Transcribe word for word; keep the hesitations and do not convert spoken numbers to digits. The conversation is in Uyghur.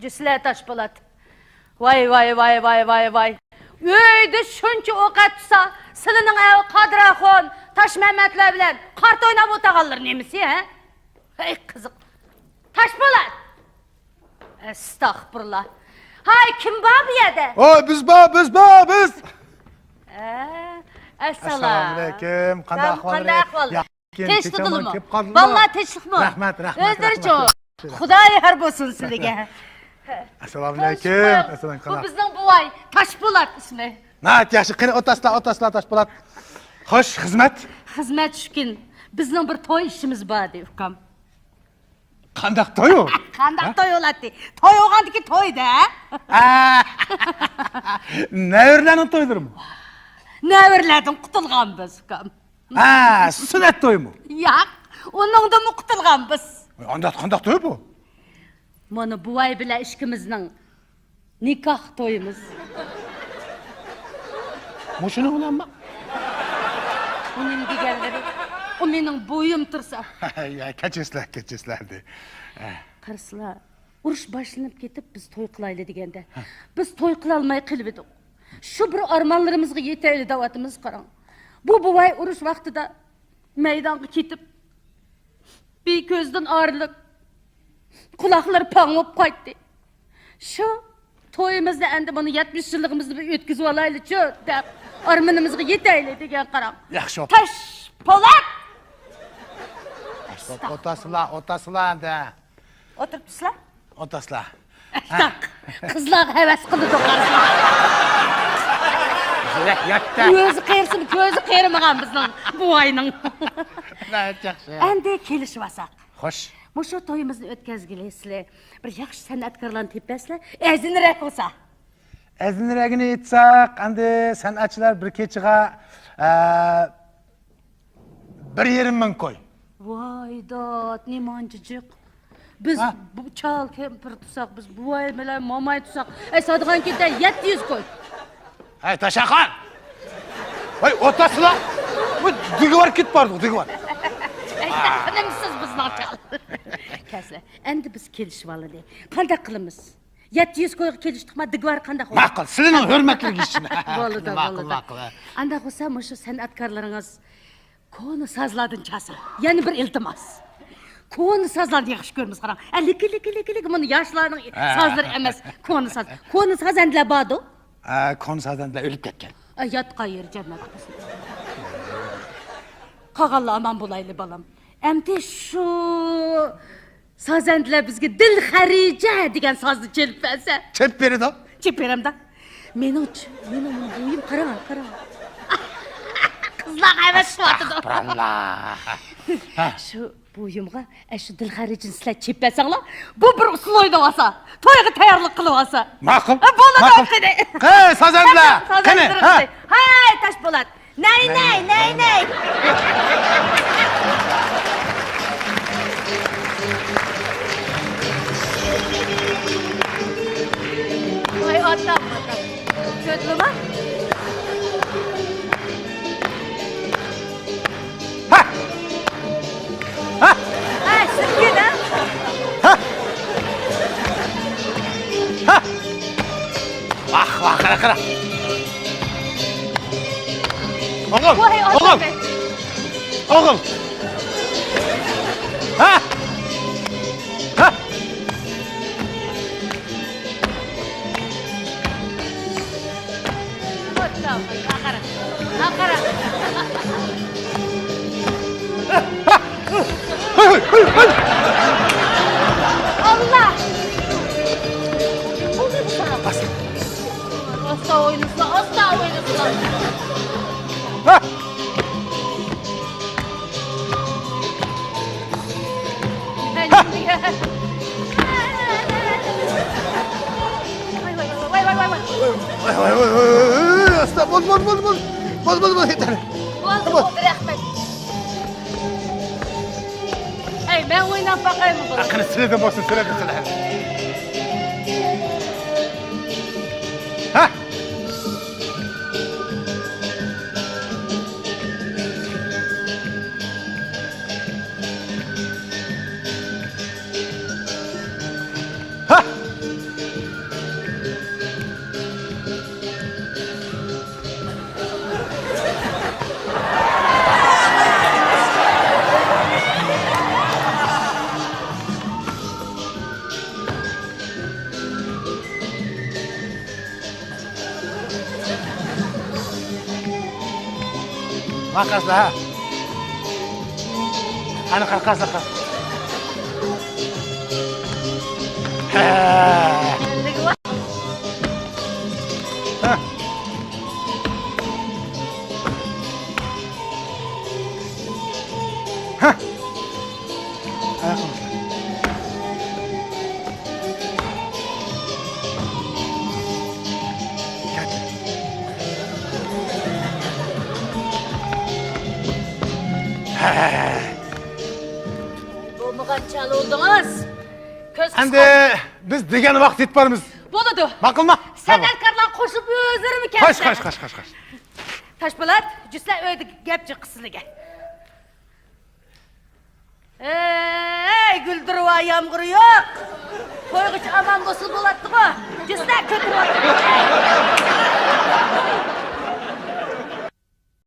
جۈسلە تاشپولات. ۋاي، ۋاي، ۋاي، ۋاي، ۋاي، ۋاي. ئۆيدە شۇنچە ئوقەت تۇتسا، سىلىنىڭ ئەۋ قادىر ئاخۇن، تاشمەمەتلەر بىلەن قارتا ئويناپ ئولتۇرغانلىرى نېمىسى، ھە؟ ھەي، قىزىق. تاشپولات! ئەستەغپۇرۇللا. ھاي، كىم بار بۇ يەردە؟ ھاي، بىز بار، بىز بار، بىز! ھە، ئەسسالام. ئەسسالامۇئەلەيكۇم. قانداق ئەھۋاللىرى؟ قانداق ئەھۋال؟ ياخشىكەن، تىنچلىقمۇ؟ كېچىڭلار كېلىپ قالدىمۇ؟ بالىلار تىنچلىقمۇ؟ رەھمەت، رەھمەت، ئۆزلىرىچۇ؟ رەھمەت. خۇدايى خەير بولسۇن سىلىگە. ئەسسالامۇئەلەيكۇم. تىنچلىقمۇ؟ ئەسسالام، بۇ قانداق؟ بىزنىڭ بوۋاي، تاشپولات ئىسمى. ناھايىتى ياخشى. قېنى، ئولتۇرسىلا، ئولتۇرسىلا، تاشپولات. خوش، خىزمەت؟ خىزمەت شۇكىن. بىزنىڭ بىر توي ئىشىمىز بار ئىدى، ئۇكام. قانداق توي ئۇ؟ قانداق ھە؟ توي بولاتتى؟ توي بولغاندىكى توي-دە. ئا! نەۋرىلەرنىڭ تويلىرىمۇ؟ نەۋرىلەردىن قۇتۇلغان بىز، ئۇكام. ھە، سۈننەت تويمۇ؟ ياق، ئۇنىڭدىنمۇ قۇتۇلغان بىز. ئانداق قانداق توي بۇ؟ مانا بوۋاي بىلەن ئىككىمىزنىڭ نىكاھ تويىمىز. مۇشۇنىڭ بىلەنمۇ؟ ئۇ نېمە دېگەنلىرى؟ ئۇ مېنىڭ بويۇم تۇرسا. يا، كەچۈرسىلەر، كەچۈرسىلەر دە. قارىسىلا، ئۇرۇش باشلىنىپ كېتىپ، بىز توي قىلايلى دېگەندە، ھە. بىز توي قىلالماي قېلىۋىدۇق. شۇ بىر ئارمانلىرىمىزغا يېتەيلى دەۋاتىمىز، قاراڭ. بۇ بوۋاي ئۇرۇش ۋاقتىدا مەيدانغا كېتىپ، بىر كۆزدىن ئايرىلىپ، قۇلاقلىرى پاڭ بولۇپ قايتتى. شۇ تويىمىزنى ئەمدى مانا يەتمىش يىللىقىمىزنى بىر ئۆتكۈزۈۋالايلىچۇ دەپ، ئارمىنىمىزغا يېتەيلى دېگەن، قاراڭ. ياخشى بوپتۇ. تاشپولات! ئولتۇرسىلا، ئولتۇرسىلا ئەمدى. ئولتۇرۇپسىلا؟ ئولتۇرسىلا. قىزلارغا ھەۋەس قىلىدۇ، قارىسىلا. ياق، ياق، ياق. ئۆزى قېرىسىمۇ، كۆزى قېرىمىغان بىزنىڭ بوۋاينىڭ. ناھايىتى ياخشى. ئەمدى كېلىشىۋالساق. خوش. مۇشۇ تويىمىزنى ئۆتكۈزگىلى سىلى بىر ياخشى سەنئەتكارلارنى تېپىپ بەرسىلە، ئەرزىنرەك بولسا. ئەرزىنرەكىنى ئېيتساق، ئەمدى سەنئەتچىلەر بىر كېچىگە، ئە، بىر يېرىم مىڭ كوي. ۋاي داد، نېمانچە جىق. بىز ھە؟ بۇ چال كەمپىر تۇتساق، بىز بوۋاي بىلەن ماماي تۇتساق، ئەي، ساتىدىغان كېتە يەتتە يۈز كوي. ھەي، تاشاخان! ۋاي، ئولتۇرسىلا! بۇ دىگۋار كېتىپ باردۇق، دىگۋار. ئەي، تاقىنىمسىز بىزنىڭ چال. كەلسىلە، ئەمدى بىز كېلىشىۋالىلى. قانداق قىلىمىز؟ يەتتە يۈز كويغا كېلىشتۇقما، دىگۋار قانداق بولىدۇ؟ ماقۇل، سىلىنىڭ ھۆرمەتلىرىگە ئىشىنە. بولىدۇ، ماقۇل، بولىدۇ. ماقۇل. ئانداق بولسا، مۇشۇ سەنئەتكارلىرىڭىز كونا سازلاردىن چالسا، يەنە بىر ئىلتىماس. كونا سازلارنى ياخشى كۆرىمىز، قاراڭ. ئە، لىكى، لىكى، لىكى، لىكى، مانا ياشلارنىڭ ھە. سازلىرى ئەمەس، كونا ساز. كونا سازەندىلەر باردۇ. ئە، كونا سازەندىلەر ئۆلۈپ كەتكەن. ئە، ياتقان يېرى جەننەت بولسۇن. قالغانلار ئامان بولايلى، بالام. ئەمدى شۇ سازەندىلەر بىزگە دىل خەرىجە دېگەن سازنى چېلىپ بەرسە. چېلىپ بېرىدۇ. چېلىپ بېرەمدۇ؟ مېنىڭچۇ، مېنىڭ بۇ بويۇم، قاراڭ، قاراڭ. قىزلار ھەۋەس قىلىۋاتىدۇ. ئەستەغپۇرۇللا. ھە. شۇ بويۇمغا ئەشۇ دىل خەرىجىنى سىلەر چېلىپ بەرسەڭلار، بۇ بىر ئۇسسۇل ئوينىۋالسا، تويغا تەييارلىق قىلىۋالسا. ماقۇل. ھە، بولىدۇ، ماقۇل. قېنى. قېنى، سازەندىلەر، قېنى، ھە. ھەي، تاشپولات. نەي، نەي، نەي، نەي. ۋاي ئاتام، ئاتام. كۆردۈڭلارمۇ؟ ھە! ھە! ھە، سىزگە نە؟ ھە! ھە! ۋاھ، ۋاھ، قارا، قارا. ئوغۇل، ۋاي، ئوغۇل. ئاتام. ئوغۇل. ھە؟ ھە؟ ئاتام، قارا. قارا. ئاللا! ئاستا ئوينىسىلا، ئاستا ئوينىسىلا. ھە! ۋاي، ۋاي، ۋاي، ۋاي. ۋاي، ۋاي، ۋاي، ۋاي، ۋاي، ئاستا، بول، بول، بول، بول. بول، بول، بول، يېتەر. بولدى، بولدى، رەھمەت. ئەي، مەن ئويناپ باقايمۇ بۇنى؟ قېنى، سىلەردىن بولسۇن، سىلەردىن، سىلەردىن. ھە! ھە! ماڭا قارىسىلا، ھە. ئانا قارا، قارىسىلا، قارىسىلا. ھە. ھە. ھە. ئاياققا باسلا. كەت. ھە. بولمىغان چالىۋالدىڭىز. كۆز ئەمدى قىسقان. بىز دېگەن ۋاقىت يېتىپ بارىمىز. بولىدۇ. ماقۇلمۇ؟ سەنئەتكارلار قوشۇلۇپ ئۆزلىرىمۇ كەلسە. قاچ، قاچ، قاچ، قاچ، قاچ. تاشپولات، جۈسە ئۆيدە گەپ جىق قىزلىگە. ئەي، گۈلدۈرۋا يامغۇرى يوق. تويغىچە ئامان بولسا بولاتتىغۇ. جۈسە كۆتۈرۈۋاتىدۇ.